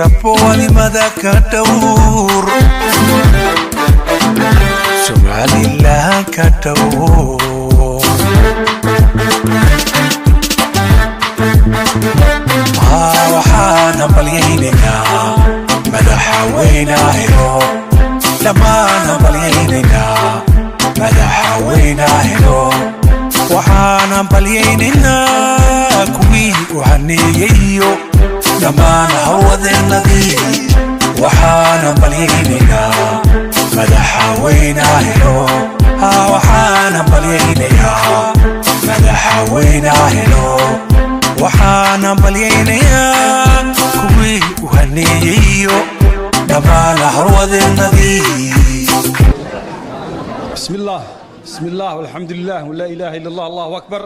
Rabowanimada ka dhowr, Somalilan ka dhowr. Waxaan hambalyaynaynaa madaxweynaheno, dhammaan hambalyaynaynaa madaxweynaheno. Waxaan hambalyaynaynaa kuwii u haneeyeyo dhammaan hawwadeenadii. Waxaan hambalyaynaynaa madaxweynaheno, waxaan hambalyaynayaa madaxweynaheno. Waxaan hambalyaynayaa kuwii u haneeyeyo dhammaan hawwadeenadii. بسم الله، بسم الله والحمد لله ولا إله إلا الله، الله أكبر.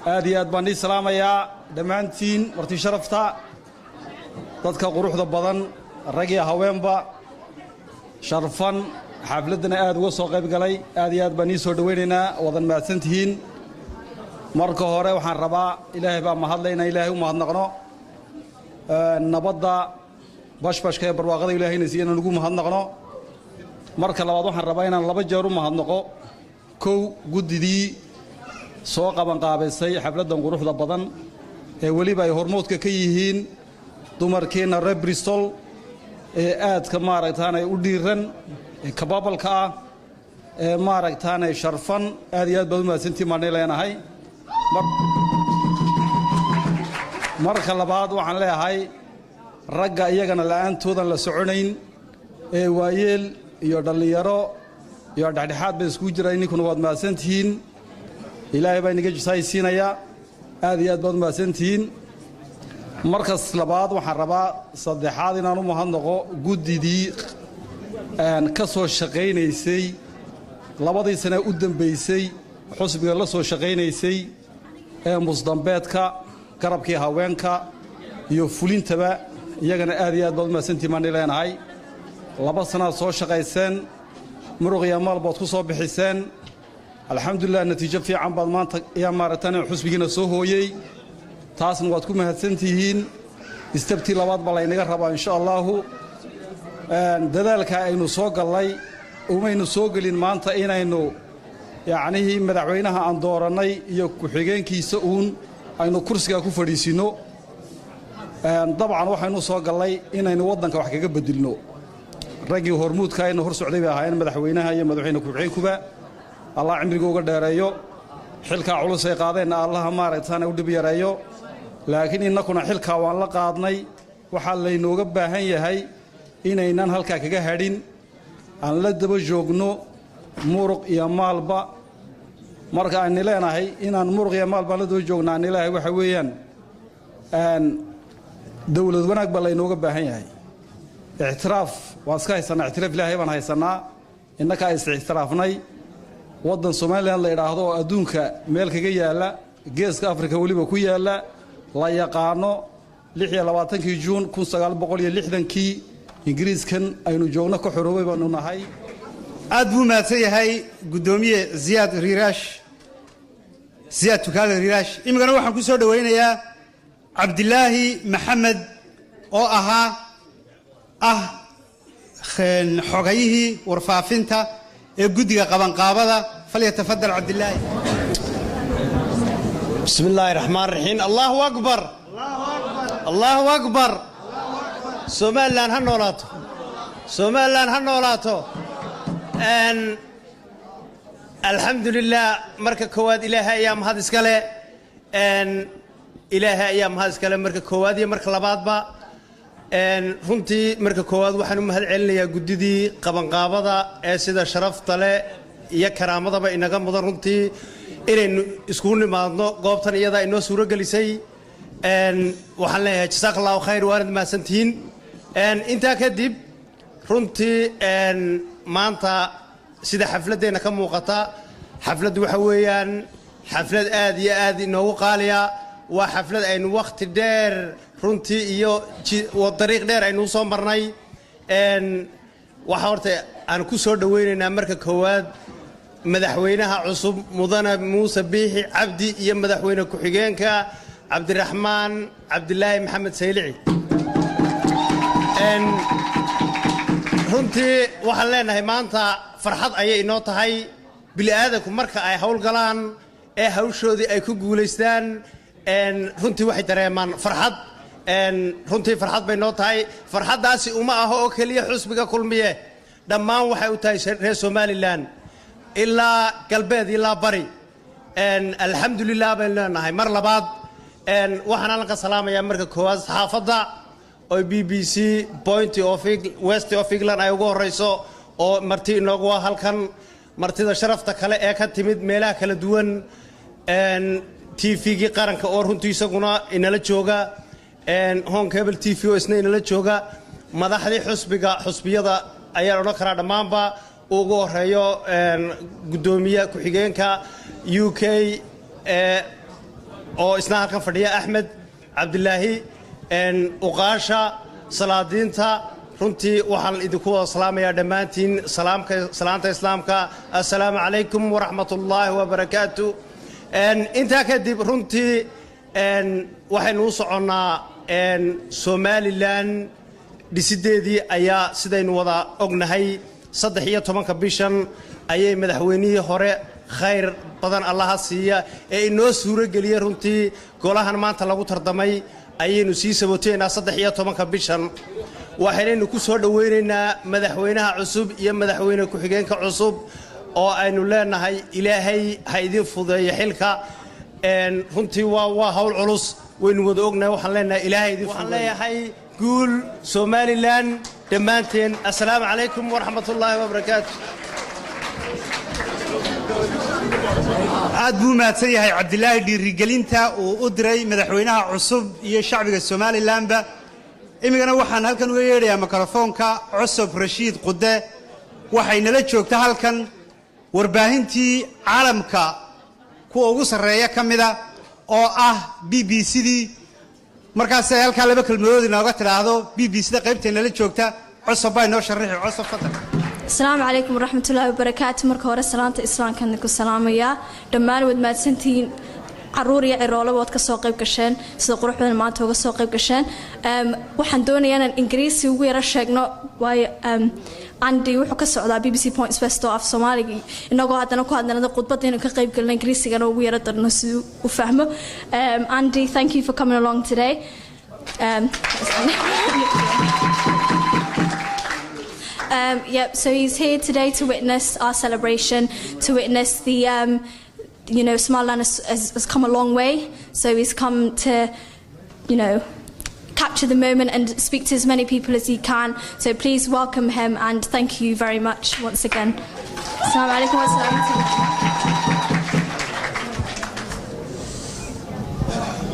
Aad iyo aad baan ii salaamayaa dhammaantiin marti sharafta, dadka quruxda badan, rag iyo haweenba sharfan, xafladdana aad uga soo qayb galay. Aad iyo aad baan ii soo dhowaynaynaa, wadan mahadsantihiin. Marka hore waxaan rabaa, Ilaahay baa mahadlay, inaan Ilaahay u mahadnaqno nabadda, bashbashka ee barwaaqada Ilaahayna siiya inaan ugu mahadnaqno. Marka labaad waxaan rabaa inaan laba jeer u mahadnaqo. Kow, guddidii soo qabanqaabaysay xafladdan quruxda badan ee weliba ay hormoodka ka yihiin dumarkeenna reer Bristol ee aadka maaragtaanay u dhiiran ee kababalka ah ee maaragtaanay sharfan. Aad iyo aad baad u mahadsantiin baanay leenahay. Marka labaad waxaan leeyahay ragga iyagana la'aantoodan la soconayn ee waayeel iyo dhallinyaro iyo dhexdhexaad bay iskugu jiraan, ninkuna waad mahadsantihiin. Ilaahay baa inaga jisaaysiinaya. Aad iyo aad baad u mahadsantihiin. Markas labaad waxaan rabaa saddexaad inaan u mahadnaqo guddidii ka soo shaqaynaysay labadii sane u dambaysay, xusbiga la soo shaqaynaysay ee musdambeedka, garabkii haweenka iyo fulintaba. Iyagana aad iyo aad baad u mahadsantihiin baan leenahay. 2 sanaad soo shaqayseen, muruq iyo maal baad ku soo bixiseen. Alxamdulilah, natiijo fiican baad maanta ayaa maaragtaan xusbigiina soo hooyey, taasna waad ku mahadsantihiin. Istabtii labaad baa laynaga rabaa, insha Allaahu. Dadaalka aynu soo gallay umaynu soo gelin maanta inaynu yacnihii madaxweynaha aan doorannay iyo ku-xigeenkiisa uun aynu kursigaa ku fadhiisinno. Dabcan waxaynu soo gallay inaynu waddanka wax kaga bedilno. Raggii hormuudka ayna hor socday bay ahaayeen madaxweynaha iyo madaxweyne ku-xigeenkuba. Allah cimriga uga dheereeyo, xilkaa culus ay qaadeenna Allaha maaragtaana u dhib yareeyo. Laakiin innakuna xilkaa waan la qaadnay. Waxaa laynooga baahan yahay inaynan halkaa kaga hadhin, aan la daba joogno muruq iyo maalba. Marka ayni leenahay inaan muruq iyo maal baan la daba joogna, aan leeyahay waxa weeyaan dowlad wanaag baa laynooga baahan yahay. Ictiraaf waan iska haysanaa, ictiraaf Ilaahay baan haysannaa, innakaa is ictiraafnay. Waddan Somalilan la idhaahdo oo adduunka meel kaga yaalla, Geeska Afrika weliba ku yaalla, la yaqaano, 26-kii Juun 1960-kii Ingiriiskan aynu joogno ka xoroobay baanu nahay. Aad buu mahadsan yahay guddoomiye Ziyaad Riiraash, Ziyaad Tukaale Riiraash. Iminkana waxaan ku soo dhowaynayaa Cabdilaahi Maxamed oo ahaa ah xogayihii warfaafinta ee guddiga qabanqaabada. Falyatafadal Cabdilaahi. بسم الله الرحمن الرحيم. الله أكبر، الله أكبر. Somalilan ha noolaato، Somalilan ha noolaato. Alxamdulilah, marka koowaad Ilaahay ayaa mahad iskale, Ilaahay ayaa mahad iskale marka koowaad iyo marka labaadba. Runtii marka koowaad waxaan u mahad celinayaa guddidii qabanqaabada ee sida sharafta leh iyo karaamadaba inaga mudan runtii inaynu iskugu nimaadno goobtan iyadaa inoo suuro gelisay. Waxaan leeyahay jasaak Allahu khayr, waanad mahadsantihiin. Intaa kadib, runtii maanta sida xafladdeenna ka muuqata, xafladdu waxa weeyaan xaflad aad iyo aad inoogu qaaliya. Waa xaflad aynu wakhti dheer runtii iyo dariiq dheer aynu usoo marnay. Waxaa horta aan ku soo dhowaynaynaa marka koowaad madaxweynaha cusub, mudane Muuse Biixi Cabdi, iyo madaxweyne ku-xigeenka Cabdiraxmaan Cabdilaahi Maxamed Saylici. Runtii waxaan leenahay maanta farxad ayay inoo tahay. Bini'aadanku marka ay howlgalaan ee hawshoodii ay ku guulaystaan, runtii waxay dareemaan farxad. Runtii farxad bay noo tahay. Farxaddaasi uma aho oo keliya xusbiga Kulmiye, dhammaan waxay u tahay reer Somaliland, ilaa galbeed ilaa bari. Alxamdulilah baynu leenahay. Mar labaad waxaan halkan ka salaamayaa marka koowaad saxaafadda oo BBC Point of West of England ay ugu horeyso oo marti inoogu ah halkan, martida sharafta kale ee ka timid meelaha kala duwan, TV-gii qaranka oo runtii isaguna inala jooga, Horn Cable TV oo isna inala jooga, madaxdii xusbiga, xusbiyada ayaan odhan karaa dhammaanba, ugu horeeyo guddoomiye ku-xigeenka UK oo isna halkan fadhiya, Axmed Cabdilaahi, uqaasha, salaadiinta. Runtii waxaan idinku wada salaamayaa dhammaantiin salaamka, salaanta islaamka: assalaamu calaykum waraxmat ullaahi wabarakaatu. Intaa kadib, runtii waxaynu u soconnaa Somaliland dhisideedii ayaa sidaynu wada ognahay 13-ka bishan ayay madaxweynihii hore, khayr badan Allaha siiya, ee inoo suuro geliyey runtii golahan maanta lagu tartamay ayaynu sii sabooteynaa 13-ka bishan. Waxaynaynu ku soo dhowaynaynaa madaxweynaha cusub iyo madaxweyne ku-xigeenka cusub oo aynu leenahay Ilaahay ha idin fudeeyo xilka. Runtii waa hawl culus, waynu wada ognahay. Waxaan leenahay Ilaahay idin, waxaan leeyahay guul Somaliland dhammaanteen. Assalaamu calaykum waraxmat ullaahi wabarakaatu. Aad buu mahadsan yahay Cabdilaahi dhiirigelinta uu u diray madaxweynaha cusub iyo shacbiga Somalilandba. Imigana waxaan halkan uga yeedhayaa mikrofoonka Cusub Rashiid Qude. Waxay nala joogta halkan warbaahintii caalamka kuwa ugu sarreeya ka mida oo ah BBC dii. Markaasay halkaa laba kelmadood inooga tidhaahdo BBC da qaybtay nala joogta. Cusub baa inoo sharixi. Cusub, fadal. Asalaamu calaykum waraxmatullaahi wabarakaatu. Marka hore salaanta islaamkaan idinku salaamayaa dhammaan. Waad mahadsantihiin, caruur iyo ciroolaba waad ka soo qayb gasheen, sida qurux badan maanta uga soo qayb gasheen. Waxaan doonayaa inaan Ingiriisi ugu yaro sheegno, waayo Andy wuxuu ka socdaa BBC Points West oo af Soomaaliga inagoo haddana ku hadlanada khudbadda inuu ka qayb galno, Ingiriisigana ugu yaro darno si uu u fahmo. Andy, thank you for coming along today. Yep, so he's here today to witness our celebration, to witness the Somaliland has come a long way. So he's come to capture the moment and speak to as many people as he can. So please welcome him and thank you very much once again. Assalamu alaikum wa rahmatullahi.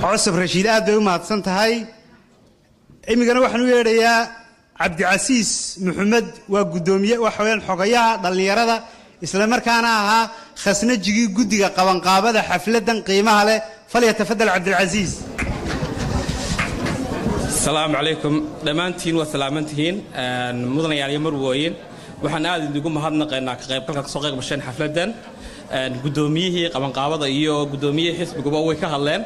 Cusub Rashiid aad bay u mahadsan tahay. Imigana waxaan u yeedhayaa Cabdicasiis Maxamed, waa guddoomiye, waxa weeyaan xogayaha dhallinyarada, isla markaana ahaa khasnajigii guddiga qabanqaabada xafladdan qiimaha leh. Falyatafadal Cabdilcasiis. Asalaamu calaykum dhammaantiin, waa salaamantihiin mudanayaal iyo marwooyin. Waxaan aad idigu mahadnaqaynaa ka qaybgalka kasoo qayb gasheen xafladdan. Guddoomiyihii qabanqaabada iyo guddoomiyihii xisbiguba way ka hadleen,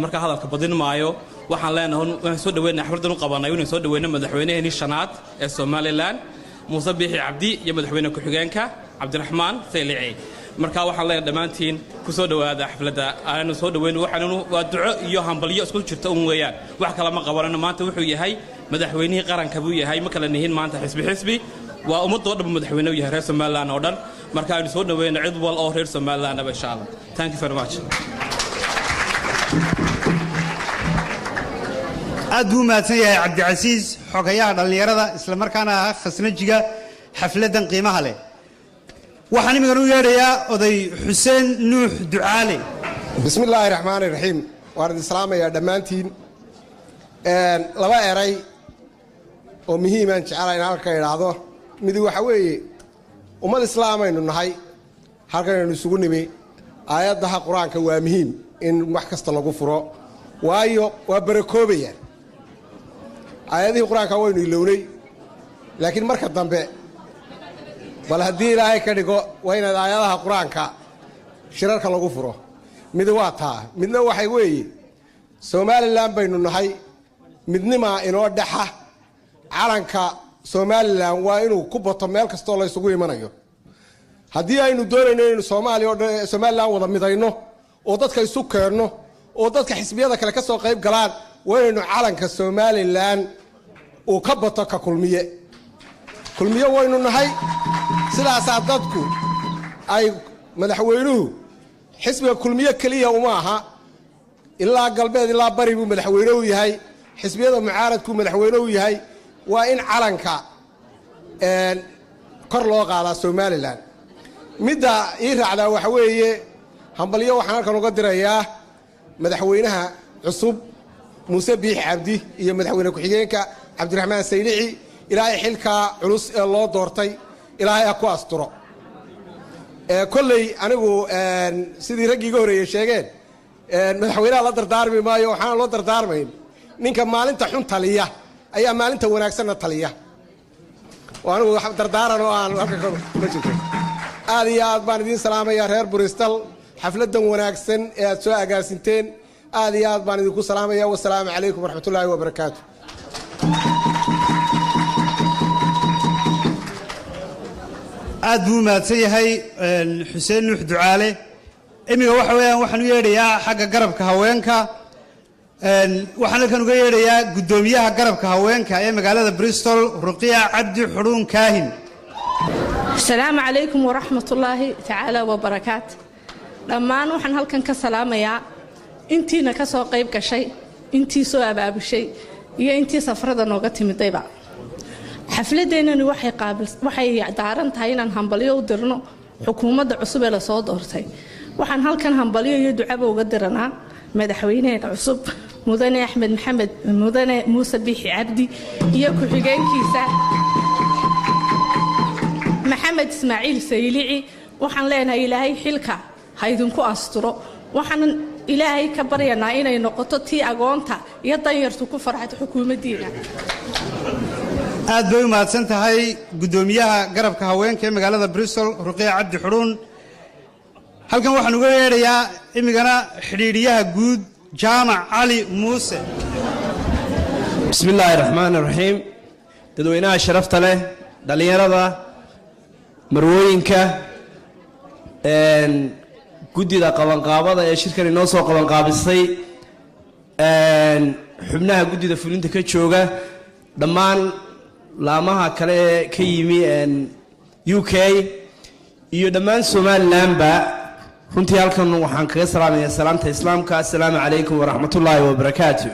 marka hadalka badin maayo. Waxaan leenahay waan soo dhaweynaa xafladdan u qabanay inaan soo dhaweyno madaxweynaheenii shanaad ee Somaliland, Muuse Biixi Cabdi, iyo madaxweyne ku-xigeenka Cabdiraxmaan Saylici. Marka waxaan leenahay dhammaantiin ku soo dhowaada xafladda aanu soo dhaweyno. Waxaannu waa duco iyo hambalyo isku jirta un weeyaan, wax kale ma qabanano. Maanta wuxuu yahay madaxweynihii qaranka buu yahay, ma kala nihin maanta xisbi xisbi, waa ummadoo dhan buu madaxweyne u yahay, reer Somaliland oo dhan. Marka aynu soo dhaweyno cid wal oo reer Somaliland aba, insha Allah. Thank you very much. Aad buu u mahadsan yahay Cabdicasiis, xogayaha dhallinyarada, isla markaana ahaa khasnajiga xafladdan qiimaha leh. Waxaan imigan u yeedhayaa oday Xuseen Nuux Ducaale. Bismi illaahi raxmaani raxiim. Waan idin salaamayaa dhammaantiin. Laba eray oo muhiimaan jecelahay in halka idhaahdo. Midi waxa weeye, ummad islaamaynu nahay, halkanaynu isugu nimi. Aayaddaha Qur-aanka waa muhiim in wax kasta lagu furo, waayo waa barakoobayaan. Aayadihii Qur-aanka waynu ilownay, laakiin marka dambe bal haddii Ilaahay ka dhigo waa inaad aayadaha Qur-aanka shirarka lagu furo. Mid waa taa. Midna waxay weeye, Somaliland baynu nahay, midnimaa inoo dhexa. Calanka Somalilan waa inuu ku bato meel kastoo la isugu imanayo. Haddii aynu doonayno inaynu Soomaaliya oo dhan, Somalilan wada midayno oo dadka isu keenno oo dadka xisbiyada kale ka soo qayb galaan, waa inaynu calanka Somalilan uu ka bato ka Kulmiye. Kulmiye waynu nahay, sidaasaa dadku ay. Madaxweynuhu xisbiga Kulmiye keliya uma aha, ilaa galbeed ilaa bari buu madaxweyne u yahay, xisbiyada mucaaradkuu madaxweyne u yahay. Waa in calanka kor loo qaadaa Somalilan. Midda ii raacdaa waxa weeye, hambalyo waxaan halkan uga dirayaa madaxweynaha cusub Muuse Biix Cabdi iyo madaxweyne ku-xigeenka Cabdiraxmaan Saylici. Ilaahay xilkaa culus ee loo doortay Ilaahay ha ku asturo. Kolley anigu sidii raggii iga horreeyey sheegeen, madaxweynaha la dardaarmi maayo. Waxaana loo dardaarmayn, ninka maalinta xun taliya ayaa maalinta wanaagsanna taliya. Oo anigu wax dardaaran oo aan halka ma jirto. Aad iyo aad baan idiin salaamayaa, reer Bristol. Xafladdan wanaagsan ee aad soo agaasinteen aad iyo aad baan idinku salaamaya. Wasalaamu calaykum waraxmatullaahi wabarakaatu. Aad buu u mahadsan yahay Xuseen Nuux Ducaale. Imiga waxa weeyaan waxaan u yeedhayaa xagga garabka haweenka. Waxaan halkan uga yeedhayaa guddoomiyaha garabka haweenka ee magaalada Bristol, Ruqiya Cabdi Xudhuun Kaahin. Asalaamu calaykum waraxmatullaahi tacaala wabarakaat. Dhammaan waxaan halkan ka salaamayaa intiina ka soo qayb gashay, intii soo abaabushay iyo intii safarada nooga timidayba. Xafladeennani waxay daaran tahay inaan hambalyo u dirno xukuumadda cusub ee lasoo doortay. Waxaan halkan hambalyo iyo ducaba uga diranaa madaxweynaheena cusub, Mudane Axmed Maxamed, Mudane Muuse Biixi Cabdi, iyo ku-xigeenkiisa Maxamed Ismaaciil Saylici. Waxaan leenahay Ilaahay xilka ha idinku asturo. Waxaan Ilaahay ka baryanaa inay noqoto tii agoonta iyo danyartu ku farxato xukuumaddiina. Aad bay u mahadsan tahay guddoomiyaha garabka haweenka ee magaalada Bristol, Ruqiya Cabdi Xudhuun. Halkan waxaan uga yeedhayaa imigana xidhiidhiyaha guud, Jaamac Cali Muuse. Bismi illaahi raxmaan raxiim. Dadweynaha sharafta leh, dhallinyarada, marwooyinka, guddida qabanqaabada ee shirkan inoo soo qabanqaabisay, xubnaha guddida fulinta ka jooga, dhammaan laamaha kale ee ka yimi UK iyo dhammaan Somalilanba, runtii halkan waxaan kaga salaamayaa salaamta Islaamka: assalaamu calaykum waraxmatullaahi wabarakaatu.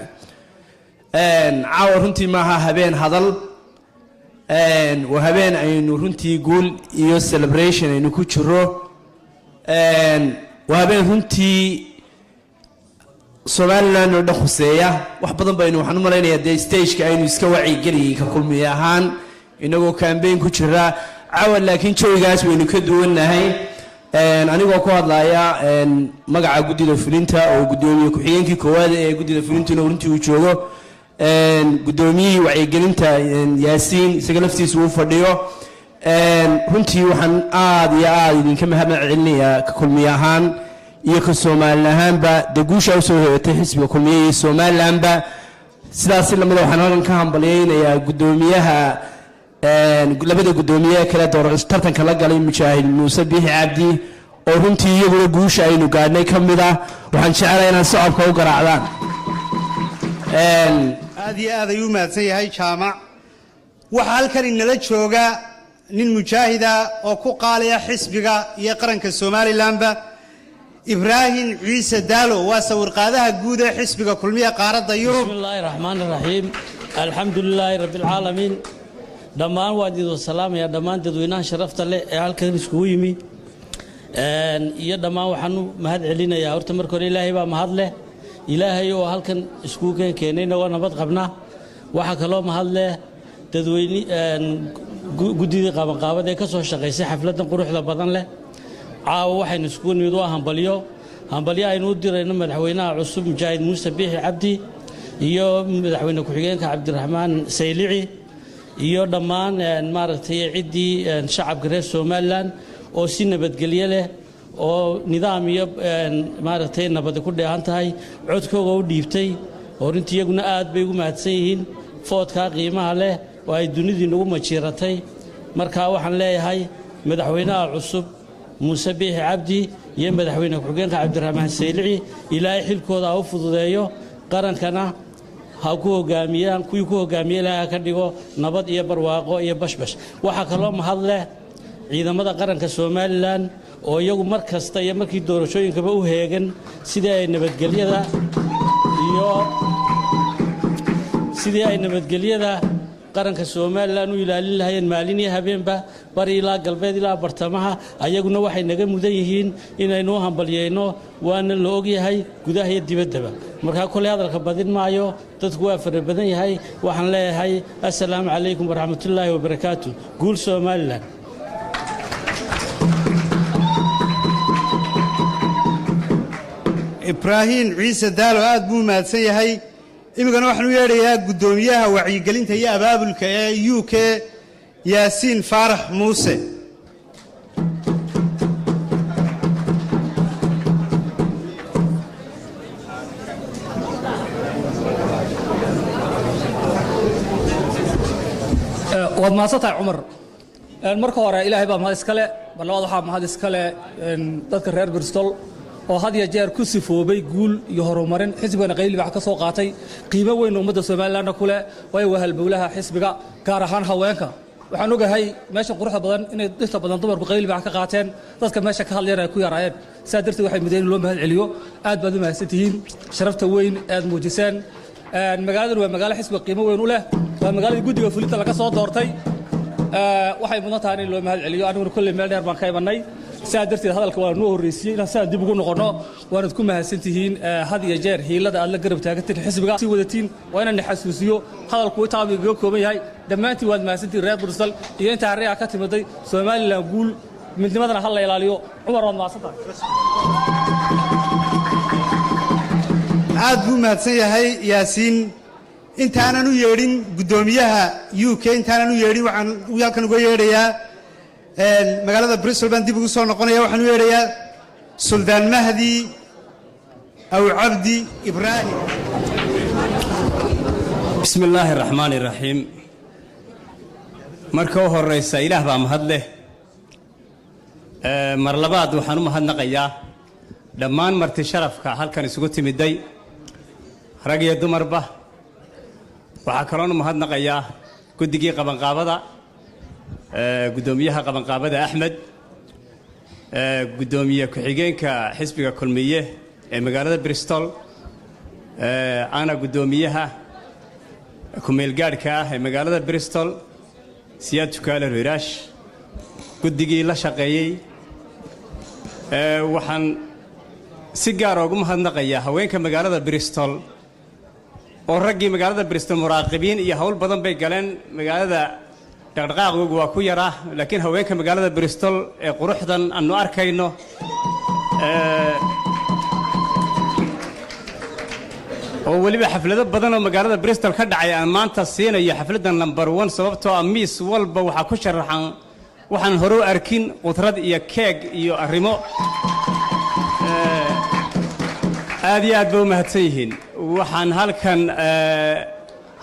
Caawa runtii maaha habeen hadal, waa habeen aynu runtii guul iyo celebration aynu ku jiro. Waa habeen runtii Somalilan oo dhan khuseeya. Wax badan baynu, waxaan u malaynayaa, dee stageka aynu iska wacyigeliyey ka Kulmiye ahaan inagoo campaign ku jira caawa, laakiin jawigaas waynu ka duwannahay. Anigoo ku hadlaya magaca guddida fulinta oo guddoomiye ku-xigeenkii koowaad ee guddida fulintuna runtii uu joogo, guddoomiyihii wacyigelinta Yaasiin isaga laftiisa uu fadhiyo, runtii waxaan aad iyo aad idinka mahad celinayaa ka Kulmiye ahaan iyo ka Soomaalin ahaanba dee guusha usoo hoyatay xisbiga Kulmiye iyo Somalilanba. Sidaas lamida waxaan halkan ka hambalyaynayaa guddoomiyaha, labada guddoomiye kale door tartanka la galay mujaahid Muuse Biixi Cabdi, oo runtii iyaguna guusha aynu gaadhnay ka mid ah. Waxaan jecelahay inaad sacabka u garaacdaan. Aad iyo aad ayuu u mahadsan yahay Jaamac. Waxaa halkan inala jooga nin mujaahida oo ku qaaliya xisbiga iyo qaranka Somalilanba, Ibraahim Ciise Daalo, waa sawirqaadaha guud ee xisbiga Kulmiya qaaradda Yurub. Bismi illaahi raxmaan raxiim, alxamdu lilaahi rabbi alcaalamiin. Dhammaan waan idin salaamayaa, dhammaan dadweynaha sharafta leh ee halkan iskugu yimi iyo dhammaan. Waxaan u mahad celinayaa horta marka hore Ilaahay baa mahad leh, Ilaahay oo halkan iskugu keenayna waa nabad qabnaa. Waxaa kaloo mahad leh dadweyne guddidii qabanqaabada ee ka soo shaqaysay xafladdan quruxda badan leh. Caawa waxaynu iskugu nimid waa hambalyo, hambalyo aynu u dirayno madaxweynaha cusub mujaahid Muuse Biixi Cabdi iyo madaxweyne ku-xigeenka Cabdiraxmaan Saylici iyo dhammaan maaragtay ciddii shacabka reer Somalilan oo si nabadgelyo leh oo nidaam iyo maaragtay nabadi ku dheehan tahay codkooga u dhiibtay, oo runtii iyaguna aad bay ugu mahadsan yihiin foodkaa qiimaha leh. Oo ay dunidii nagu majiiratay. Marka waxaan leeyahay madaxweynaha cusub Muuse Biixi Cabdi iyo madaxweyne ku-xigeenka Cabdiraxmaan Saylici, Ilaahay xilkooda ha u fududeeyo, qarankana ha ku hogaamiyaan, kuwii ku hogaamiye Ilaahay ha ka dhigo nabad iyo barwaaqo iyo bashbash. Waxaa kaloo mahad leh ciidamada qaranka Somaliland oo iyagu mar kasta iyo markii doorashooyinkaba u heegan sidii ay nabadgelyada iyo sidii ay nabadgelyada qaranka Somaliland u ilaalin lahayeen maalin iyo habeenba, bari ilaa galbeed ilaa bartamaha. Ayaguna waxay naga mudan yihiin inaynu u hambalyeyno, waana la ogyahay gudaha iyo dibaddaba. Markaa koley hadalka badin maayo, dadku waa fara badan yahay. Waxaan leeyahay assalaamu calaykum waraxmatullaahi wabarakaatu. Guul Somaliland. Ibraahim Ciise Daalo aad buu u mahadsan yahay. Iminkana waxaan u yeedhayaa guddoomiyaha wacyigelinta iyo abaabulka ee UK, Yaasiin Faarax Muuse. Waad mahadsantahay, Cumar. Marka hore Ilaahay baa mahad iskale. Mar labaad waxaa mahad iskale dadka reer Bristol oo had iyo jeer ku sifoobay guul iyo horumarin. Xisbigana qayb libaax ka soo qaatay, qiimo weyn ummadda Somalilandna ku leh, waayo waa halbowlaha xisbiga, gaar ahaan haweenka. Waxaan ogahay meesha quruxda badan inay inta badan dumarku qayb libaax ka qaateen, dadka meesha ka hadlayana ay ku yaraayeen. Sidaa darteed waxay mudeen in loo mahad celiyo. Aad baad u mahadsan tihiin sharafta weyn aad muujiseen. Magaaladan waa magaalo xisbiga qiimo weyn u leh, waa magaaladii guddiga fulinta laga soo doortay. Waxay mudan tahay in loo mahad celiyo. Aniguna kolley meel dheer baan ka imanay, sidaa darteed hadalka waa noo horreysiiyey inaan sidaan dib ugu noqonno. Waanad ku mahadsan tihiin had iyo jeer hiilada aad la garab taagantiin xisbiga sii wadatiin. Waa inaan xasuusiyo, hadalku intaa buu igaga kooban yahay. Dhammaantiin waad mahadsantihiin, reer Bristol iyo inta harreeha ka timiday. Somaliland guul, midnimadana ha la ilaaliyo. Cumar, waad mahadsantahay. Aad buu mahadsan yahay Yaasiin. Intaanan u yeedhin guddoomiyaha UK, intaanan u yeedhin, waxaan halkan uga yeedhayaa magaalada Bristol baan dib ugu soo noqonaya. Waxaan u yeedhayaa Suldaan Mahdi Aw Cabdi Ibraahim. Bismi illaahi araxmaani iraxiim. Marka u horeysa Ilaah baa mahad leh. Mar labaad waxaan u mahadnaqayaa dhammaan marti sharafka halkan isugu timiday, rag iyo dumarba. Waxaa kaloon u mahadnaqayaa guddigii qabanqaabada, guddoomiyaha qabanqaabada Axmed, guddoomiye ku-xigeenka xisbiga Kulmiye ee magaalada Bristol, ana guddoomiyaha ku-meelgaadhka ah ee magaalada Bristol, Siyaad Tukaale Riiraash, guddigii la shaqeeyey. Waxaan si gaara ugu mahadnaqayaa haweenka magaalada Bristol oo raggii magaalada Bristol muraaqibiin iyo howl badan bay galeen, magaalada dhaqdhaqaaqoogu waa ku yaraa, laakiin haweenka magaalada Bristol ee quruxdan aanu arkayno oo weliba xaflado badan oo magaalada Bristol ka dhacay aan maanta siinayo xafladda number 1, sababtoo ah miis walba waxaa ku sharaxan waxaan hore u arkin, qudrad iyo keeg iyo arrimo. Aad iyo aad bay u mahadsan yihiin. Waxaan halkan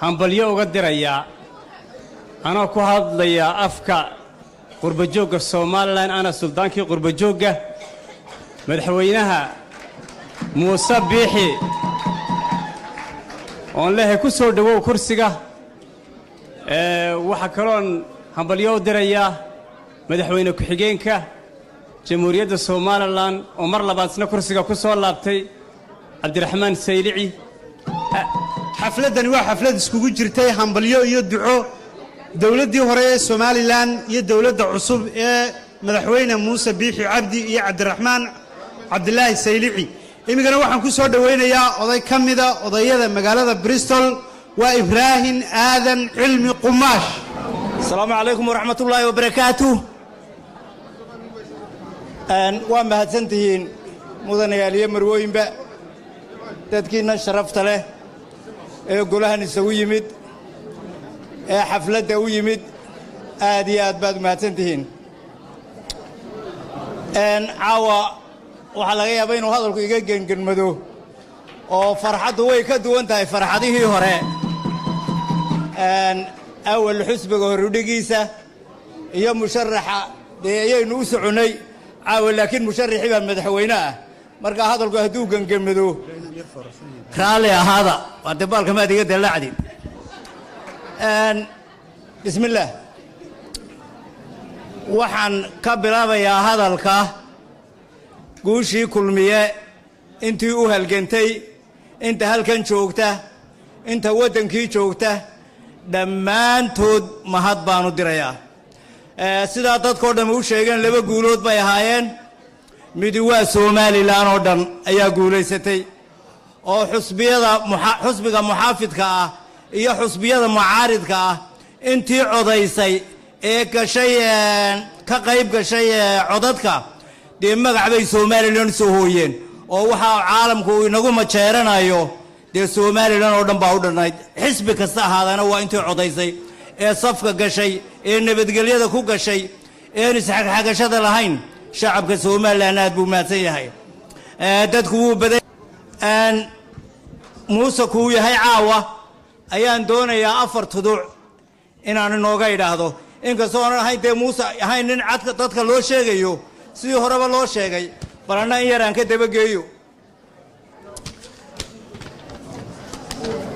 hambalyo uga dirayaa, anoo ku hadlaya afka qurbajoogga Somaliland, ana suldaankii qurbajoogga, madaxweynaha Muuse Biixi oon leehay ku soo dhowow kursiga. Waxaa kaloon hambalyo u dirayaa madaxweyne ku-xigeenka Jamhuuriyadda Somaliland oo mar labaad isna kursiga ku soo laabtay, Cabdiraxmaan Saylici. Xafladdani waa xaflad iskugu jirtay hambalyo iyo duco dowladdii hore ee Somaliland iyo dowladda cusub ee madaxweyne Muuse Biixi Cabdi iyo Cabdiraxmaan Cabdilaahi Saylici. Iminkana waxaan ku soo dhowaynayaa oday ka mida odayada magaalada Bristol, waa Ibraahim Aadan Cilmi Qumaash. Asalaamu calaykum waraxmat ullaahi wabarakaatu. Waa mahadsantihiin, mudanayaal iyo marwooyinba, dadkiinna sharafta leh ee golahan isagu yimid ee xafladda u yimid, aad iyo aad baad mahadsantihiin. Caawa waxaa laga yaabaa inuu hadalku iga gengenmado oo farxaddu way ka duwan tahay farxadihii hore. Awal xusbiga horudhigiisa iyo musharaxa dee ayaynu u soconnay caawa, laakiin musharaxii baa madaxweyne ah. Marka hadalku hadduu gengemado, raalli ahaada, waa dee baalka maad iga dallacdi. Bismillaah, waxaan ka bilaabayaa hadalka guushii Kulmiye. Intii u halgantay, inta halkan joogta, inta waddankii joogta, dhammaantood mahad baanu dirayaa. Sidaa dadkoo dhan u sheegeen, laba guulood bay ahaayeen. Midi waa Somaliland oo dhan ayaa guulaysatay, oo xusbiyada, xusbiga muxaafidka ah iyo xusbiyada mucaaridka ah, intii codaysay ee gashay, ka qayb gashay codadka, dee magac bay Somaliland soo hooyeen, oo waxaa caalamku uu inagu majeeranayo dee Somaliland oo dhan baa u dhannayd. Xisbi kasta ahaadana waa intii codaysay ee safka gashay ee nabadgelyada ku gashay een isxagxagashada lahayn. Shacabka Somaliland aad buu mahadsan yahay. Dadku wuu badan. Muuse kuu yahay caawa ayaan doonayaa afar tuduc inaan inooga idhaahdo, inkastoo oonan ahayn dee Muuse ahayn nin cadka dadka loo sheegayo, sidii horeba loo sheegay, bal anna in yar aan ka dabageeyo.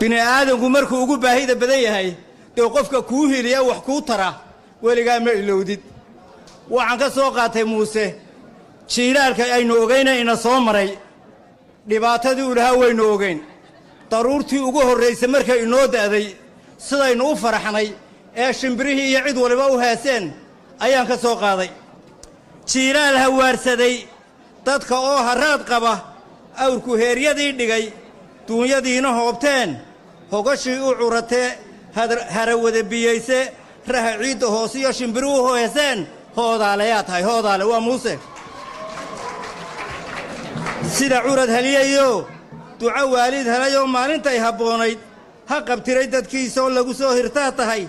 Bini aadamku markuu ugu baahida badan yahay, dee qofka kuu hiliya, wax kuu tara, weligaa ma ilowdid. Waxaan ka soo qaatay Muuse jiilaalka aynu ogayna ina soo maray, dhibaatadii uu lahaa waynu ogayn. Daruurtii ugu horraysay markay inoo da'day, sidaynu u faraxnay ee shimbirihii iyo cid waliba u heeseen ayaan ka soo qaaday. Jiilaal hawaarsaday dadka oo haraad qaba, awrku heeryadii dhigay, duunyadiina hoobteen, hogashii u curatee, harawada biyayse, raha ciidda hoose iyo shimbiruhu heeseen, hoodaaleyaa tahay. Hoodaale waa Muuse. Sida curad heliyayo duco waalid helayoo maalintay habboonayd ha qabtiray dadkiisaoo lagu soo hirtaa tahay,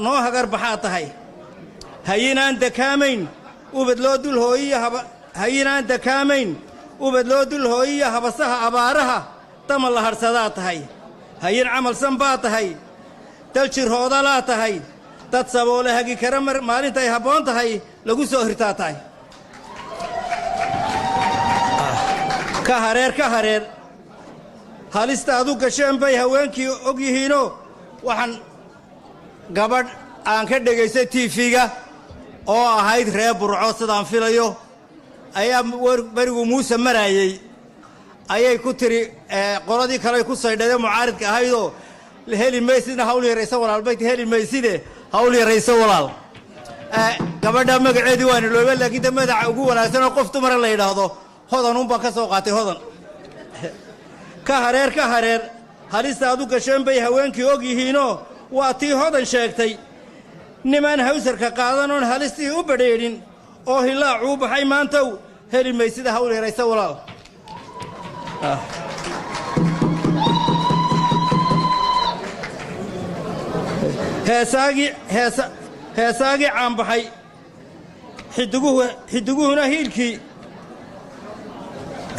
noo hagar baxaa tahay. Hayinaan dakaamayn ubad loo dul hooyiyo, hayinaan dakaamayn ubad loo dul hooyiyo, habasaha abaaraha dama la hadhsadaa tahay. Hayin camalsan baa tahay, dal jirhoodalaa tahay, dad saboole hagi kara mar maalintay habboon tahay lagu soo hirtaa tahay. Ka hareer, ka hareer halista adu gasheen bay haweenkii og yihiinoo. Waxaan gabadh aan ka dhegaystay TV-ga oo ahayd reer Burco sidaan filayo, ayaa berigu Muuse maraayey ayay ku tiri qoladii kale ku saydhadee mucaaridka ahaydoo, "Heli maysidna hawl yaraysa walaal," bay, "heli mayside hawl yaraysa walaal." Gabadha magaceedii waan iloobe, laakiin de madaxa ugu wanaagsan oo qof dumara la yidhaahdo Hodan un baan ka soo qaatay. Hodan. Ka hareer, ka hareer halista aad u gasheen bay haweenkii og yihiinoo, waa tii Hodan sheegtay, nimaan hawsarka qaadan oon halistii u badheedhin oo hilaacuu baxay maantow, heli maysida hawl yaraysa walaal. Heesaagii, heesa, heesaagii caanbaxay, xidiguhu, xidiguhuna hiilkii,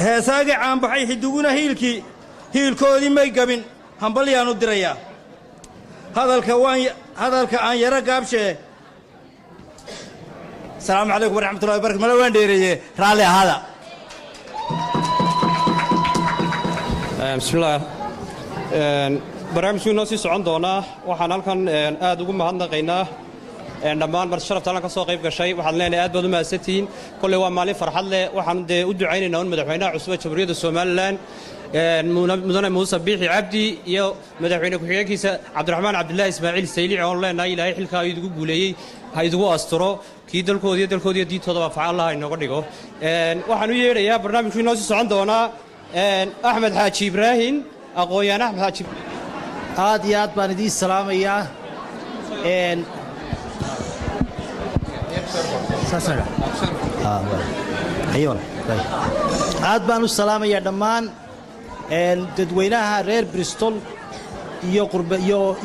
heesaagii caanbaxay, xidiguna hiilkii, hiilkoodii may gabin, hambalyaanu dirayaa. Hadalka waan, hadalka aan yaro gaabshee. Asalaamu calaykum waraxmatullahi wabarakatu. Mala waan dheereeye, raalli ahaada. Bismillaah, barnaamijku inoo sii socon doonaa. Waxaan halkan aad ugu mahadnaqaynaa dhammaan marti sharafta halkan ka soo qayb gashay. Waxaan leenahay aad baad u mahadsantihiin. Kolley waa maalin farxad leh. Waxaan dee u ducaynaynaa un madaxweynaha cusub ee Jamhuuriyadda Somaliland, mudane Muuse Biixi Cabdi, iyo madaxweyne ku-xigeenkiisa Cabdiraxmaan Cabdilaahi Ismaaciil Saylici, oon leenahay Ilaahay xilkaa idigu guuleeyey ha idigu asturo, kii dalkooda iyo dalkooda iyo diintooda anfaca Allah inooga dhigo. Waxaan u yeedhayaa, barnaamijku inoo sii socon doonaa, Axmed Xaaji Ibraahim, aqoon-yahan Axmed Xaaji. Aad iyo aad baan idiin salaamayaa. Aad baan u salaamayaa dhammaan dadweynaha reer Bristol iyo qurba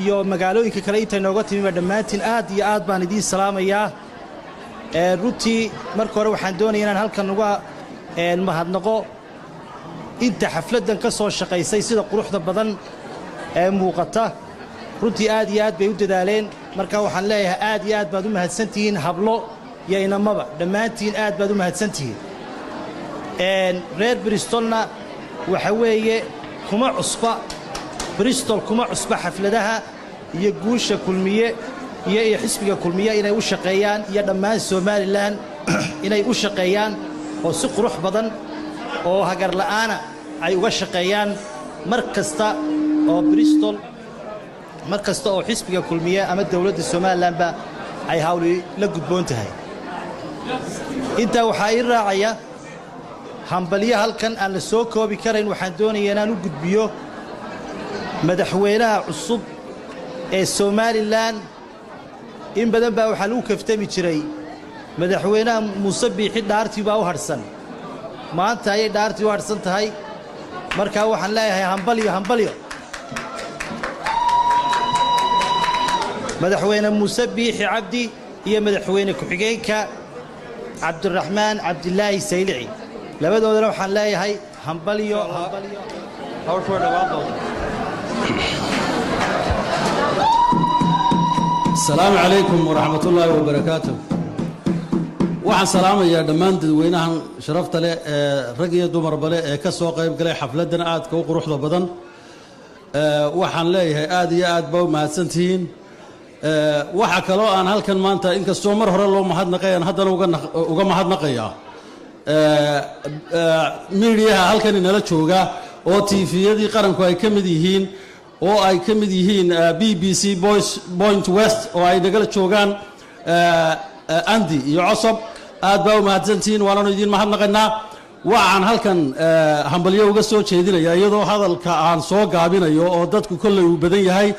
iyo magaalooyinka kale inta inooga timiba. Dhammaantiin aad iyo aad baan idiin salaamayaa. Runtii marka hore waxaan doonaya inaan halkan uga mahadnaqo inta xafladdan ka soo shaqaysay sida quruxda badan ee muuqata. Runtii aad iyo aad bay u dadaaleen. Marka waxaan leeyahay aad iyo aad baad u mahadsantihiin, hablo iyo inamaba, dhammaantiin aad baad u mahadsantihiin. Reer Bristolna waxa weeye kuma cusba, Bristol kuma cusba xafladaha iyo guusha Kulmiye iyo xisbiga Kulmiye inay u shaqeeyaan iyo dhammaan Somaliland inay u shaqeeyaan oo si qurux badan oo hagar la'aana ay uga shaqeeyaan. Mar kasta oo Bristol, mar kasta oo xisbiga Kulmiye ama dowladda Somalilandba ay hawli la gudboon tahay. Intaa waxaa ii raacaya hambalyo halkan aan la soo koobi karayn. Waxaan doonaya inaan u gudbiyo madaxweynaha cusub ee Somaliland. In badan baa waxaa lagu kaftami jiray madaxweynaha Muuse Biixi dhaartii baa u hadhsan. Maanta ayay dhaartii u hadhsan tahay. Markaa waxaan leeyahay hambalyo, hambalyo, madaxweyne Muuse Biixi Cabdi iyo madaxweyne ku-xigeenka Cabdiraxmaan Cabdilaahi Saylici. Labadoodana waxaan leeyahay hambalyo, hambalyo. Asalaamu calaykum waraxmat ullaahi wabarakaatu. Waxaan salaamayaa dhammaan dadweynahan sharafta leh ee rag iyo dumarba leh ee ka soo qayb galay xafladdan aadka u quruxda badan. Waxaan leeyahay aad iyo aad baa u mahadsantihiin. Waxaa kaloo aan halkan maanta, inkastoo mar hore loo mahadnaqay, aan haddana uga mahadnaqayaa miidiyaha halkan inala jooga oo TV-yadii qaranku ay ka mid yihiin, oo ay ka mid yihiin BBC Point West, oo ay nagala joogaan Andy iyo Cosob. Aad baa u mahadsantihiin, waananu idiin mahadnaqaynaa. Waxaan halkan hambalyo uga soo jeedinaya, iyadoo hadalka aan soo gaabinayo oo dadku kolley uu badan yahay,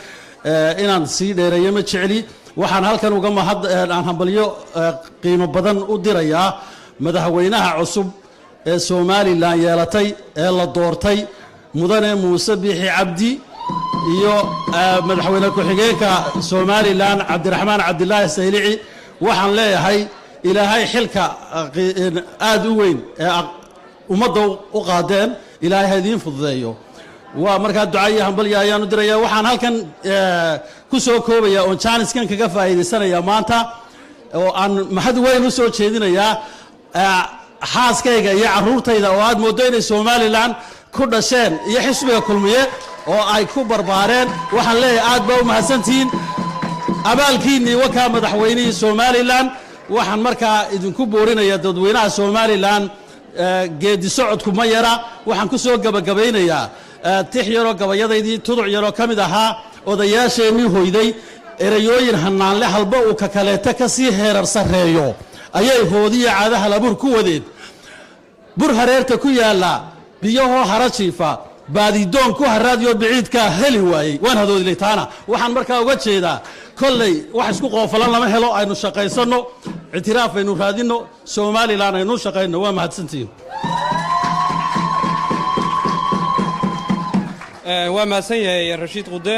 inaan sii dheereeyo ma jecli. Waxaan halkan uga mahad aan hambalyo qiimo badan u dirayaa madaxweynaha cusub ee Somaliland yeelatay ee la doortay, mudane Muuse Biixi Cabdi, iyo madaxweyne ku-xigeenka Somaliland Cabdiraxmaan Cabdilaahi Saylici. Waxaan leeyahay Ilaahay xilka aad u weyn ee ummadda u qaadeen Ilaahay ha idiin fududeeyo. Waa markaa duca iyo hambalya ayaan u diraya. Waxaan halkan ku soo koobaya oon jaaniskan kaga faa'iidaysanaya maanta oo aan mahad weyn u soo jeedinayaa xaaskayga iyo carruurtayda oo aad mooddo inay Somaliland ku dhasheen iyo xisbiga Kulmiye oo ay ku barbaareen. Waxaan leeyahay aad baa u mahadsantihiin, abaalkiinnii wakaa madaxweynihii Somaliland. Waxaan markaa idinku boorinayaa dadweynaha Somaliland, geedi socodku ma yara. Waxaan ku soo gebagabaynayaa tix yaroo gabayadaydii tuduc yaroo ka mid ahaa odayaasheennii hoyday. Erayooyin hanaanle halba uu ka kaleeta ka sii heerar sarreeyo ayay hoodiya caadaha labuur ku wadeed. Bur hareerta ku yaalla biyahoo hara jiifa, baadidoon ku haraadiyoo biciidkaa heli waayey, waan hadoodilay. Taana waxaan markaa uga jeedaa kolley wax isku qoofalan lama helo. Aynu shaqaysanno, ictiraaf aynu raadinno, Somaliland aynu shaqayno. Waa mahadsantihiin. Waa mahadsan yahay Rashiid Qude.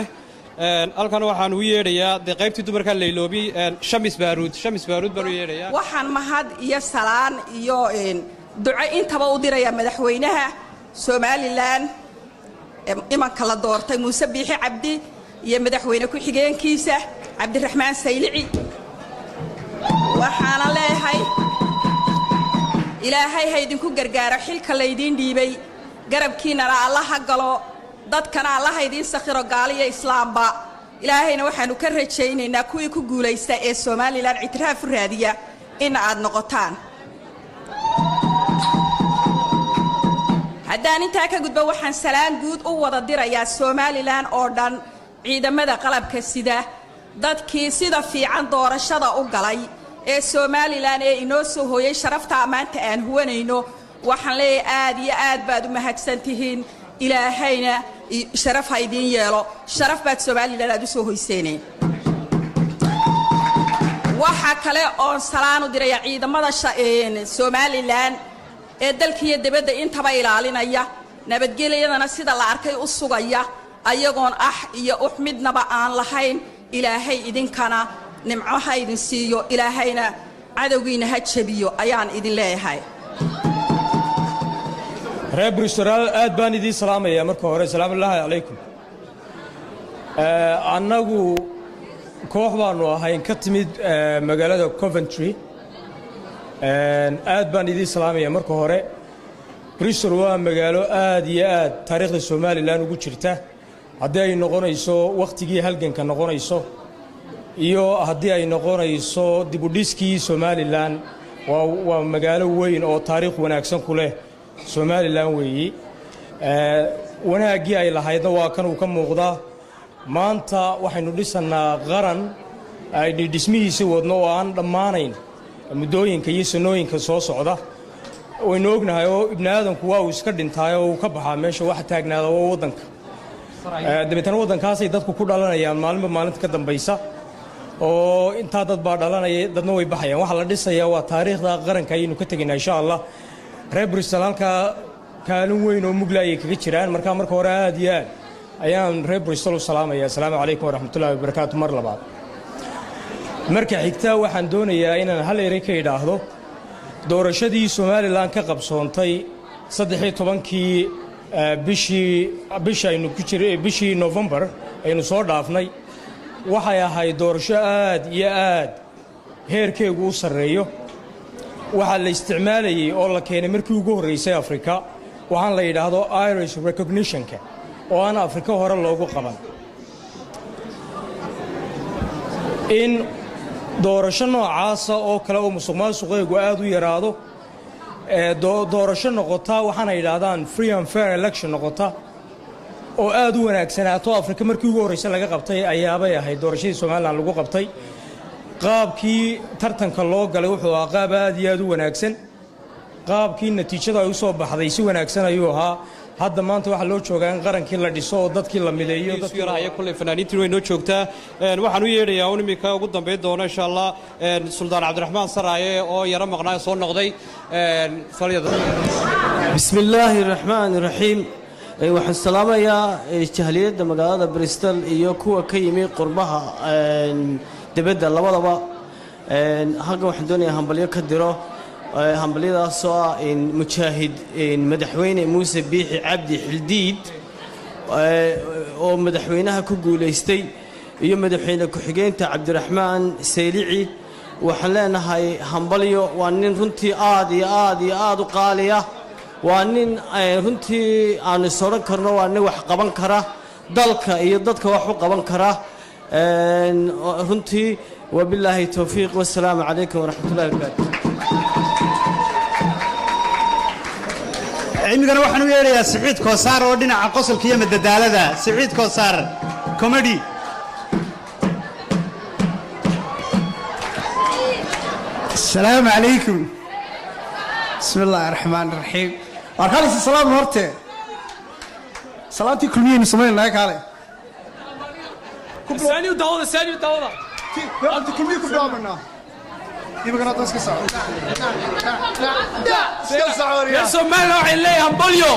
Halkan waxaan ugu yeedhayaa dee qaybtii dumarkaa layloobi, Shamis Baaruud. Shamis Baaruud baan u yeedhayaa. Waxaan mahad iyo salaan iyo duco intaba u diraya madaxweynaha Somaliland imanka la doortay Muuse Biixi Cabdi iyo madaxweyne ku-xigeenkiisa Cabdiraxmaan Saylici. Waxaana leeyahay Ilaahay ha idinku gargaaro xilka laydiin dhiibay, garabkiinana alla ha galo, dadkana allaha idiin sakhiro, gaaliyo islaamba. Ilaahayna waxaanu ka rajaynaynaa kuwii ku guulaysta ee Somaliland ictiraaf u raadiya in aad noqotaan. Haddaan intaa ka gudbo, waxaan salaan guud u wada dirayaa Somaliland oo dhan, ciidamada qalabka sida, dadkii sida fiican doorashada u galay ee Somaliland ee inoo soo hooyay sharaftaa maanta aan huwanayno. Waxaan leeyahay aad iyo aad baad u mahadsan tihiin, Ilaahayna sharaf ha idiin yeelo, sharaf baad Somaliland aad u soo hoyseeneen. Waxaa kale oon salaan u diraya ciidamada Somaliland ee dalka iyo dibadda intaba ilaalinaya, nabadgelyadana sida la arkay u sugaya, ayagoon ah iyo ux midnaba aan lahayn. Ilaahay idinkana nimco ha idin siiyo, Ilaahayna cadowgiina ha jebiyo ayaan idin leeyahay. Reer Bristol, aad baan idiin salaamayaa. Marka hore, salaamullaahi calaykum. Annagu koox baanu ahayn ka timid magaalada Coventry. Aad baan idiin salaamaya. Marka hore, Bristol waa magaalo aad iyo aad taariikhda Somaliland ugu jirta, haddii ay noqonayso wakhtigii halganka noqonayso iyo haddii ay noqonayso dibudhiskii Somaliland. Waa magaalo weyn oo taariikh wanaagsan ku leh Somaliland weeyi. Wanaaggii ay lahaydna waa kan uu ka muuqdaa. Maanta waxaynu dhisannaa qaran aynu dhismihiisi wadno oo aan dhammaanayn muddooyinka iyo sanooyinka soo socda. Waynu ognahay oo ibni aadamku waa uu iska dhintaay oo uu ka baxaa meesha, waxa taagnaada waa waddanka. Dabeetana waddankaasay dadku ku dhalanayaan maalinba maalinta ka dambaysa, oo intaa dad baa dhalanaya, dadna way baxayaan. Waxaa la dhisayaa waa taariikhda qaranka ayaynu ka tegaynaa, insha Allah. Reer Bristol halkaa kaalin weyn oo mugla ayay kaga jiraan. Marka marka hore aad iyo aad ayaan reer Bristol u salaamaya. Asalaamu calaykum waraxmatullahi wabarakaatu. Mar labaad, marka xigta, waxaan doonayaa inaan hal erey ka idhaahdo doorashadii Somaliland ka qabsoontay 13-kii bishii bishaynu ku jiray, bishii November aynu soo dhaafnay. Waxay ahayd doorasho aad iyo aad heerkeegu u sarreeyo. Waxaa la isticmaalayey oo la keenay markii ugu horraysay Afrika waxaan la yidhaahdo iris recognitionka, oo aan Afrika hore loogu qaban. In doorasho noocaasa oo kale oo musuq maasuqeegu aad u yaraado, doorasho noqota waxaana yidhaahdaan free and fair election noqota oo aad u wanaagsanaato, Afrika markii ugu horraysa laga qabtay ayaabay ahayd doorashadii Somaliland lagu qabtay. Qaabkii tartanka loo galay wuxuu ahaa qaab aad iyo aad u wanaagsan. Qaabkii natiijada ay u soo baxday si wanaagsan ayuu ahaa. Hadda maanta waxaa loo joogaa in qarankii la dhiso oo dadkii la mideeyo. Yarahaya kulley fanaaniintiin way noo joogtaa. Waxaan u yeedhayaa un iminka ugu dambayn doono, insha Allah, Suldaan Cabdiraxmaan Saraaye oo yaro maqnaa soo noqday. Bismi illaahi raxmaan raxiim. Waxaan salaamayaa jahliyadda magaalada Bristol iyo kuwa ka yimi qurbaha dibadda labadaba. Halkan waxaan doonayaa hambalyo ka diro, hambalyadaasoo ah mujaahid madaxweyne Muuse Biixi Cabdi Xildiid oo madaxweynaha ku guulaystay iyo madaxweyne ku-xigeenta Cabdiraxmaan Saylici. Waxaan leenahay hambalyo. Waa nin runtii aad iyo aad iyo aad u qaaliya. Waa nin runtii aanu is odhan karno waa nin wax qaban kara, dalka iyo dadka wax u qaban kara runtii. Wabilaahi towfiiq, wasalaamu calaykum waraxmat ullahi wabarakaatu. Imigana waxaan u yeedhayaa Siciid Koosaar oo dhinaca qosolka iyo madadaalada. Siciid Koosaar comedy. السلام عليكم، بسم الله الرحمن الرحيم. وارخلص السلام horte salaantii kulmiyeynu samaynaya kaale. ثاني وداوده، ثاني وداوده. Horta kulmiye ku bilaabanaa imikana iska soco, iska soco. Reer Soomaaliya waxay leeyahay hambalyo.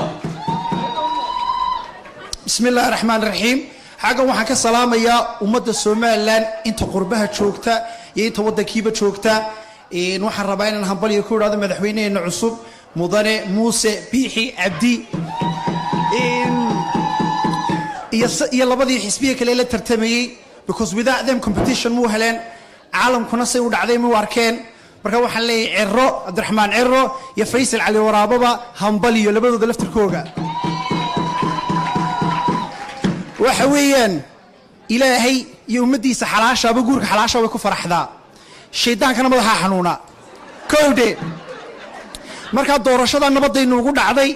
Bismi illaahi raxmaan raxiim. Xaggan waxaan ka salaamayaa ummadda Somaliland, inta qurbaha joogta iyo inta waddankiiba joogta. Waxaan rabaa inaan hambalyo ku idhahdo madaxweynaheena cusub, mudane Muuse Biixi Cabdi, iyo labadii xisbiya kale la tartamayey, because without them competition muu heleen, caalamkuna say u dhacday muu arkeen. Marka waxaan leeyahay Ciro, Cabdiraxmaan Ciro iyo Faysal Cali Waraababa hambaliyo labadooda laftirkooga. Waxa weeyaan Ilaahay iyo ummaddiisa xalaashaaba guurka xalaasha way ku faraxdaa, shaydaankana madaxaa xanuuna kowdhe. Markaa doorashada nabadaynu ugu dhacday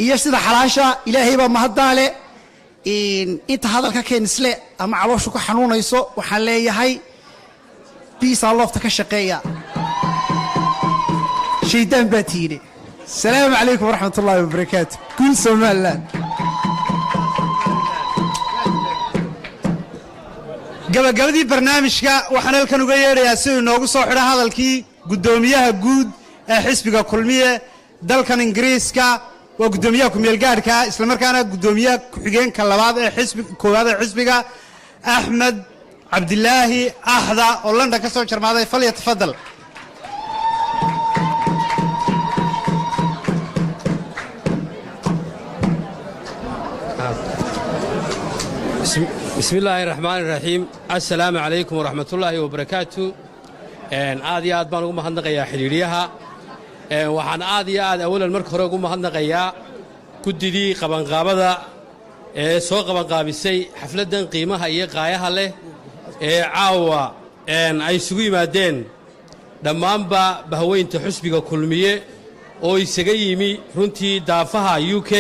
iyo sida xalaasha, Ilaahay baa mahaddaale. Inta hadalka keen isle ama calooshu ka xanuunayso waxaan leeyahay biisaa loofta ka shaqeeya, shaydaan baa tiidhe. Asalaamu calaykum waraxmat ullaahi wabarakaatu. Guul Somaliland. Gabagabadii barnaamijka waxaan halkan uga yeedhayaa si uu inoogu soo xidho hadalkii guddoomiyaha guud ee xisbiga Kulmiye dalkan Ingiriiska. Waa guddoomiyaha ku-meelgaadhka, islamarkaana guddoomiyaha ku-xigeenka labaad ee xisbi koowaad ee xisbiga, Axmed Cabdilaahi Axda oo London ka soo jarmaaday. Falyatafadal. Bismi illaahi raxmaani raxiim. Assalaamu calaykum waraxmatullaahi wabarakaatu. Aad iyo aad baan ugu mahadnaqayaa xidhiidhyaha. Waxaan aad iyo aad awalan marka hore ugu mahadnaqayaa guddidii qabanqaabada ee soo qabanqaabisay xafladdan qiimaha iyo qaayaha leh ee caawa ay isugu yimaadeen dhammaanba bahweynta xusbiga Kulmiye oo isaga yimi runtii daafaha UK.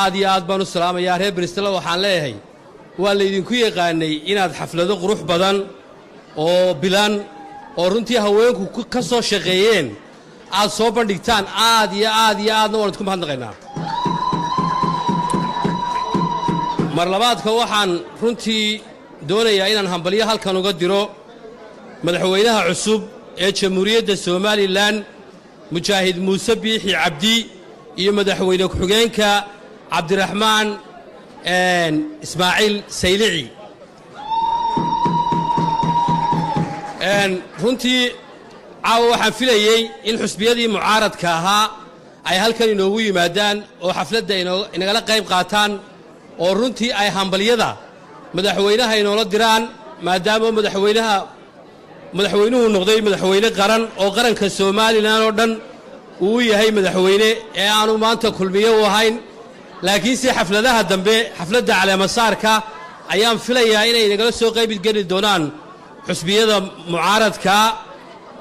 Aad iyo aad baan u salaamayaa reer Bristol. Waxaan leeyahay, waa laydinku yaqaanay inaad xaflado qurux badan oo bilan oo runtii haweenku ka soo shaqeeyeen aad soo bandhigtaan. Aad iyo aad iyo aadna waan idinku mahadnaqaynaa. Mar labaadka, waxaan runtii doonayaa inaan hambalyo halkan uga diro madaxweynaha cusub ee Jamhuuriyadda Somalilan, Mujaahid Muuse Biixi Cabdi, iyo madaxweyne ku-xigeenka Cabdiraxmaan Ismaaciil Saylici. Runtii caawa waxaan filayey in xusbiyadii mucaaradka ahaa ay halkan inoogu yimaadaan oo xafladda inagala qayb qaataan oo runtii ay hambalyada madaxweynaha inoola diraan, maadaama madaxweynuhu noqday madaxweyne qaran oo qaranka Somalilan oo dhan uu yahay madaxweyne ee aanu maanta Kulmiye u ahayn. Laakiinse xafladaha dambe, xafladda caleemasaarka, ayaan filayaa inay nagala soo qaybgeli doonaan xusbiyada mucaaradka.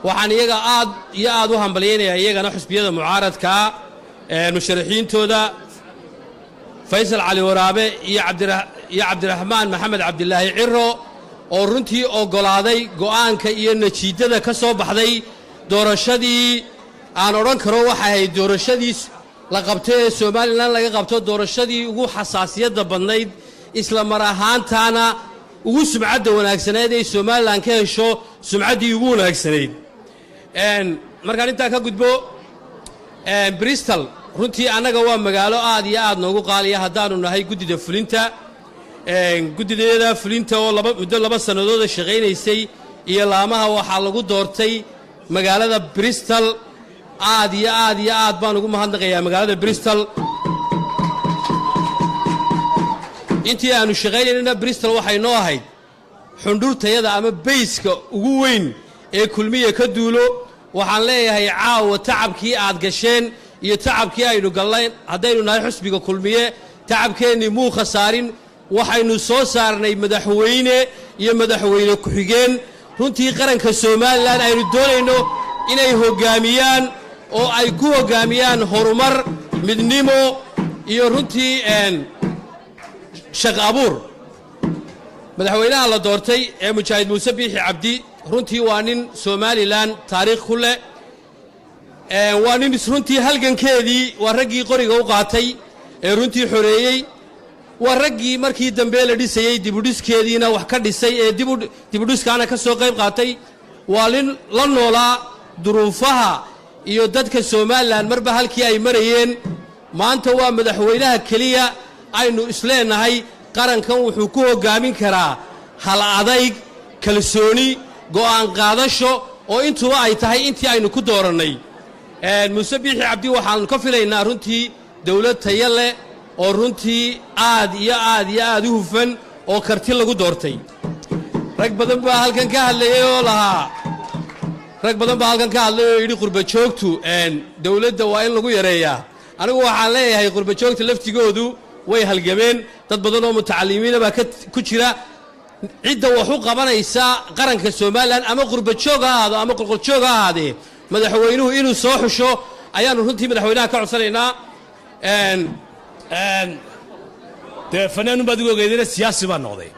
Waxaan iyaga aad iyo aad u hambalyaynayaa iyagana xusbiyada mucaaradka musharaxiintooda Faysal Cali Waraabe iyo Cabdiraxmaan Maxamed Cabdilaahi Ciro oo runtii oggolaaday go'aanka iyo natiijada ka soo baxday doorashadii. Aan odhan karo waxay ahayd doorashadii la qabtay ee Somalilan laga qabto doorashadii ugu xasaasiyadda badnayd, isla mar ahaantaana ugu sumcadda wanaagsanayd ay Somalilan ka hesho sumcaddii ugu wanaagsanayd. Markaan intaa ka gudbo, Bristol runtii annaga waa magaalo aad iyo aad noogu qaaliya haddaanu nahay guddida fulinta. Guddideeda fulinta oo muddo 2 sannadooda shaqaynaysay iyo laamaha waxaa lagu doortay magaalada Bristol. Aad iyo aad iyo aad baan ugu mahadnaqayaa magaalada Bristol. Intii aanu shaqaynaynana Bristol waxay noo ahayd xundhurtayada ama bayska ugu weyn ee Kulmiya ka duulo. Waxaan leeyahay, caawa tacabkii aad gasheen iyo tacabkii aynu galnayn haddaynu nahay xusbiga Kulmiye, tacabkeennii muu khasaarin. Waxaynu soo saarnay madaxweyne iyo madaxweyne ku-xigeen runtii qaranka Somalilan aynu doonayno inay hoggaamiyaan oo ay ku hoggaamiyaan horumar, midnimo iyo runtii shaq abuur. Madaxweynaha la doortay ee Mujaahid Muuse Biixi Cabdi runtii waa nin Somalilan taariikh ku leh, waa nin runtii halgankeedii, waa raggii qoriga u qaatay ee runtii xoreeyey, waa raggii markii dambe la dhisayey dibudhiskeediina wax ka dhisay ee dibudhiskaana ka soo qayb qaatay. Waa nin la noolaa duruufaha iyo dadka Somalilan marba halkii ay marayeen. Maanta waa madaxweynaha keliya aynu isleenahay qarankan wuxuu ku hoggaamin karaa hal adayg, kalsooni, go'aan qaadasho oo intuba ay tahay intii aynu ku doorannay. Muuse Biixi Cabdi waxaanu ka filaynaa runtii dawlad tayo leh oo runtii aad iyo aad iyo aad u hufan oo karti lagu doortay. Rag badan baa halkan ka hadlayay oo lahaa, rag badan baa halkan ka hadlay oo yidhi qurba joogtu dawladda waa in lagu yareeyaa. Anigu waxaan leeyahay, qurba joogta laftigoodu way halgameen. Dad badan oo mutacalimiina baa ku jira. Cidda wax u qabanaysa qaranka Somalilan, ama qurba joog ha ahaado ama qolqoljoog ha ahaadee, madaxweynuhu inuu soo xusho ayaanu runtii madaxweynaha ka codsanaynaa. Dee fanaanun baad igu ogeydina, siyaasi baan noqday.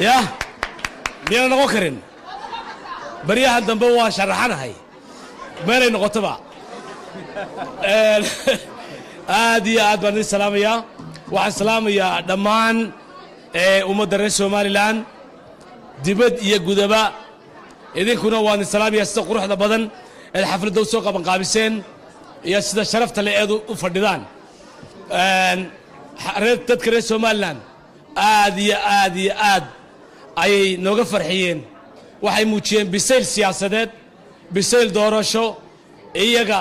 Yah, miyana noqon karin? Baryahan dambe waa sharaxanahay meelay noqotoba. Aad iyo aad baan idin salaamayaa. Waxaan salaamayaa dhammaan ummadda reer Somalilan, dibad iyo gudaba. Idinkuna waan idin salaamayaa sida quruxda badan eed xafladda u soo qabanqaabiseen iyo sida sharafta le eed u fadhidaan. Dadka reer Somalilan aad iyo aad iyo aad ayay nooga farxiyeen. Waxay muujiyeen bisayl siyaasadeed, bisayl doorasho, iyaga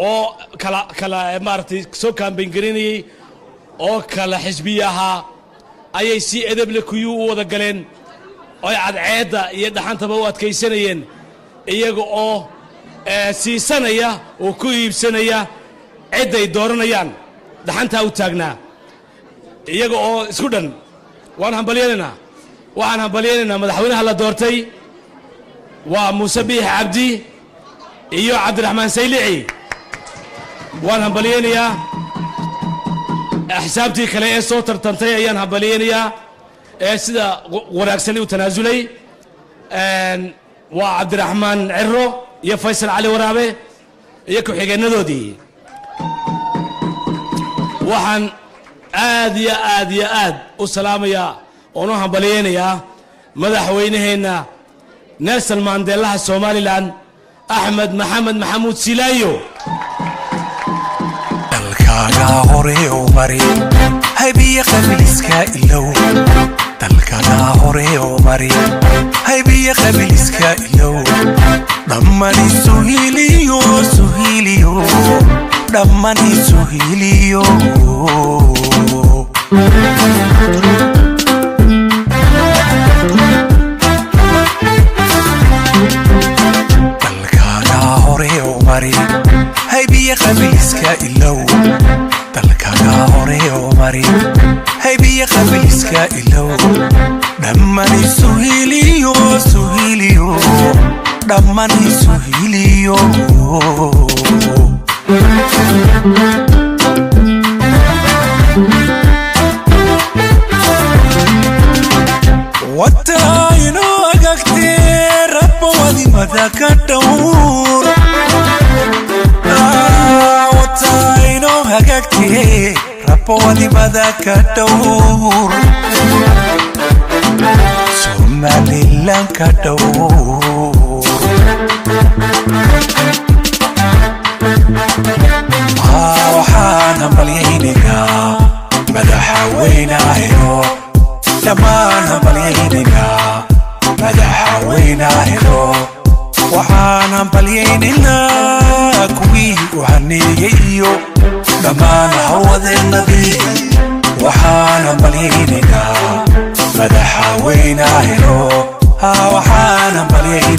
oo kala kala maaragtay soo kaambayn garinayey oo kala xisbiya ahaa. Ayay si edeble kuyuu u wada galeen oy cadceedda iyo dhaxantaba u adkaysanayeen, iyaga oo siisanaya oo ku iibsanaya cidday dooranayaan. Dhaxantaa u taagnaa iyaga oo isku dhan. Waan hambalyaynaynaa, waxaan hambalyaynaynaa madaxweynaha la doortay, waa Muuse Biix Cabdi iyo Cabdiraxmaan Saylici. Waan hambalyaynayaa. Axsaabtii kale ee soo tartantay ayaan hambalyaynayaa ee sida wanaagsan u tanaasulay, waa Cabdiraxmaan Ciro iyo Faysal Cali Waraabe iyo ku-xigeennadoodii. Waxaan aad iyo aad iyo aad u salaamayaa oon u hambalyaynayaa madaxweynaheenna Nelson Mandelaha Somalilan, Axmed Maxamed Maxamuud Silaayo. Dalkaaga hore u mari, haybiya qabiliska ilow. Dalkaaga hore u mari, haybiya qabiliska ilow. Dhammaan isu hiliyo, suhiliyo, dhammaan isu hiliyo. Dalkaaga hore u mari, haybiya qabiliska ilow. Dalkaaga hore u mari, haybiya qabiliska ilow. Dhammaan isu hiliyo, suhiliyo, dhammaan isu hiliyo. Wataino agagtee rabba wadimada ka dhowr. Wataino hagagtee rabba wadimada ka dhowr, Somalilan ka dhowr. Waxaan hambalyaynaynaa madaxweynahayo, dhammaan hambalyaynaynaa madaxweynahayo. Waxaan hambalyaynaynaa kuwii u haneeyey iyo dhammaan howlwadeennadii. Waxaan hambalyaynaynaa madaxweynahayo. Waxaan hambalyaynaynaa.